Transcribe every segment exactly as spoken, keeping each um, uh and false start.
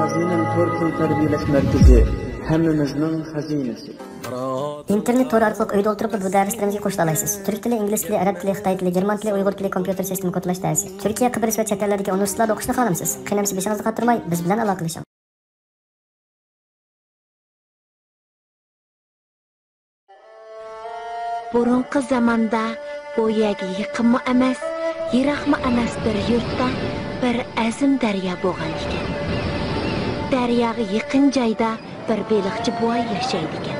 خەزىنەم تور تىل تەربىيەلەش مەركىزى، ھەممىمىزنىڭ خەزىنىسى. ئىنتېرنېت تورى ئارقىلىق ئۆيدە ئولتۇرۇپلا بۇ دەرسلىرىمىزگە قوشۇلالىسىز. تۈرك تىلى، ئىنگلىز تىلى، ئەرەب تىلى، خىتاي تىلى، گېرمان تىلى، ئۇيغۇر تىلى، كومپيۇتېر سىستېما كودلاش دەرسى. تۈركىيە، قەبرىس ۋە چەت ئەللەردىكى ئۇنىۋېرسىتېتلاردا ئوقۇشنى خالامسىز؟ قېنى ئەمىسە بېشىڭىزنى قاتۇرماي، بىز بىلەن ئالاقىلىشىڭ. بۇرۇنقى زاماندا بۇ يەرگە يېقىنمۇ ئەمەس، يىراقمۇ ئەمەس بىر يۇرتتا بىر ئەزىم دەريا بولغان ئىكەن. دەرياغا يېقىن جايدا بىر بېلىقچى بوۋاي ياشايدىكەن.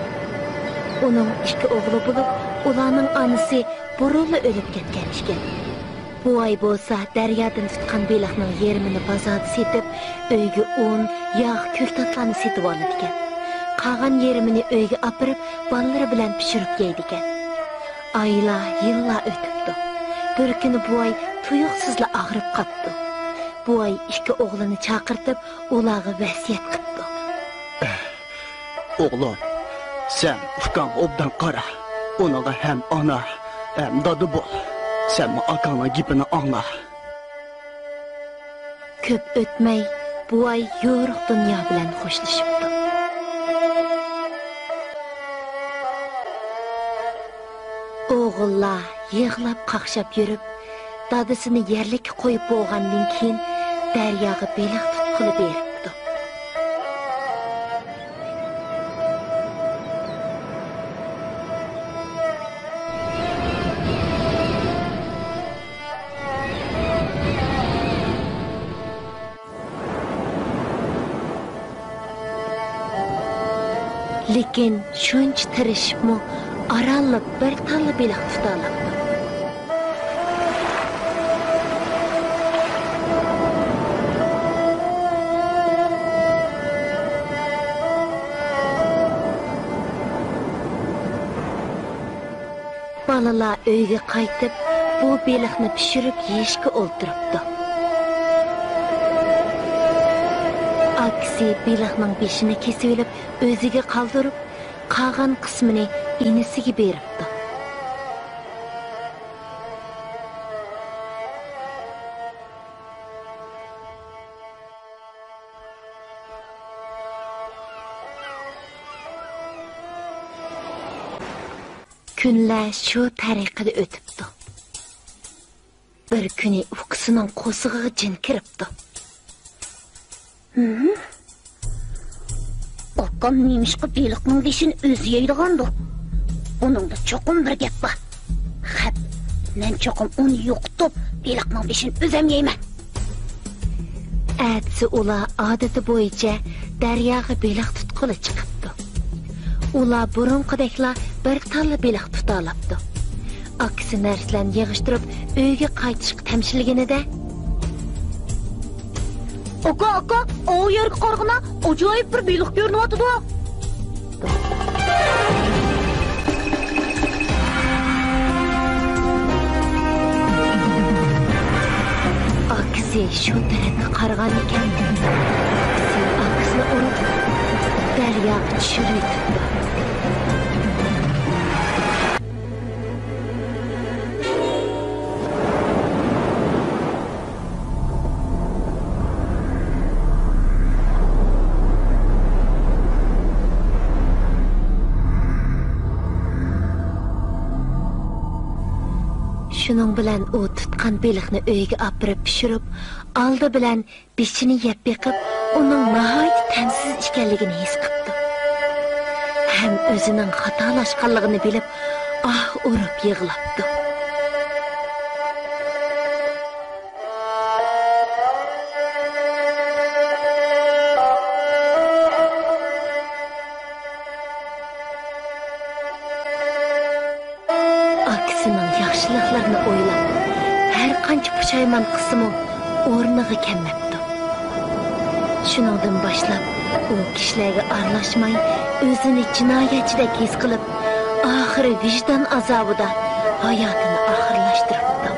ئۇنىڭ ئىككى ئوغلى بولۇپ، ئۇلارنىڭ ئانىسى بۇرۇنلا ئۆلۈپ كەتكەن ئىكەن. بوۋاي بولسا دەريادىن تۇتقان بېلىقنىڭ يېرىمىنى بازاردا سېتىپ، ئۆيگە ئۇن، ياغ، كۆكتاتلارنى سېتىۋالىدىكەن. قالغان يېرىمىنى ئۆيگە ئاپىرىپ، بالىلىرى بىلەن پىشۇرۇپ يەيدىكەن. ئايلار، يىللار ئۆتۈپتۇ. بىر كۈنى بوۋاي تۇيۇقسىزلا ئاغرىپ قاپتۇ. بوۋاي ئىككى ئوغلىنى چاقىرتىپ، ئۇلارغا ۋەسىيەت قىپتۇ. ئوغلۇم، سەن ئۇكاڭغا ئوبدان قارا. ئۇنىڭغا ھەم ئانا، ھەم دادا بول. سەنمۇ ئاكاڭنىڭ گېپىنى ئاڭلا. كۆپ ئۆتمەي، بوۋاي يورۇق دۇنيا بىلەن خوشلىشىپتۇ. ئوغۇللار يىغلاپ قاقشاپ يۈرۈپ، دادىسىنى يەرلىككە قويۇپ بولغاندىن كېيىن، دەرياغا بېلىق تۇتقىلى بېرىپتۇ. لېكىن شۇنچە تىرىشىپمۇ ئارانلا بىر تاللا بېلىق تۇتالاپتۇ. بالىلار ئۆيگە قايتىپ، بۇ بېلىقنى پىشۇرۇپ يېيىشكە ئولتۇرۇپتۇ. ئاكىسى بېلىقنىڭ بېشىنى كېسىۋېلىپ، ئۆزىگە قالدۇرۇپ، قالغان قىسمىنى ئىنىسىگە بېرىپتۇ. كۈنلەر شۇ تەرىقىدە ئۆتۈپتۇ. بىر كۈنى ئۇكىسىنىڭ قورسىقىغا جىن كىرىپتۇ. ھىم؟ ئاكام نېمىشقا بېلىقنىڭ بېشىنى ئۆزى يەيدىغاندۇ؟ بۇنىڭدا چوقۇم بىر گەپ بار. خەپ، مەن چوقۇم ئۇنى يوقىتىپ، بېلىقنىڭ بېشىنى ئۆزۈم يەيمەن. ئەتىسى ئۇلار ئادىتى بويىچە دەرياغا بېلىق تۇتقىلى چىقىپتۇ. ئۇلار بۇرۇنقىدەكلا بىر تاللا بېلىق تۇتالاپتۇ. ئاكىسى نەرسىلەرنى يىغىشتۇرۇپ، ئۆيگە قايتىشقا تەمشىلگىنىدە، ئاكا، ئاكا، ئاۋۇ يەرگە قارىغىنا، ئاجايىپ بىر بېلىق كۆرۈنۈۋاتىدۇ. ئاكىسى شۇ تەرەپكە قارىغان ئىكەن، سېلى ئاكىسىنى ئۇرۇپ، دەرياغا چۈشۈرۈۋېتىپتۇ. شۇنىڭ بىلەن ئۇ تۇتقان بېلىقنى ئۆيگە ئاپىرىپ پىشۇرۇپ، ئالدى بىلەن بېشىنى يەپ بېقىپ، ئۇنىڭ ناھايىتى تەمسىز ئىكەنلىكىنى ھېس قىپتۇ. ھەم ئۆزىنىڭ خاتالاشقانلىقىنى بىلىپ، ئاھ ئۇرۇپ يىغلاپتۇ. ئاكىسىنىڭ ياخشىلىقلىرىنى ئويلاپ، ھەر قانچە پۇشايمان قىلسىمۇ، ئورنىغا كەلمەپتۇ. شۇنىڭدىن باشلاپ، ئۇ كىشىلەرگە ئارىلاشماي، ئۆزىنى جىنايەتچىدەك ھېس قىلىپ، ئاخىرى ۋىجدان ئازابىدا ھاياتىنى ئاخىرلاشتۇرۇپتۇ.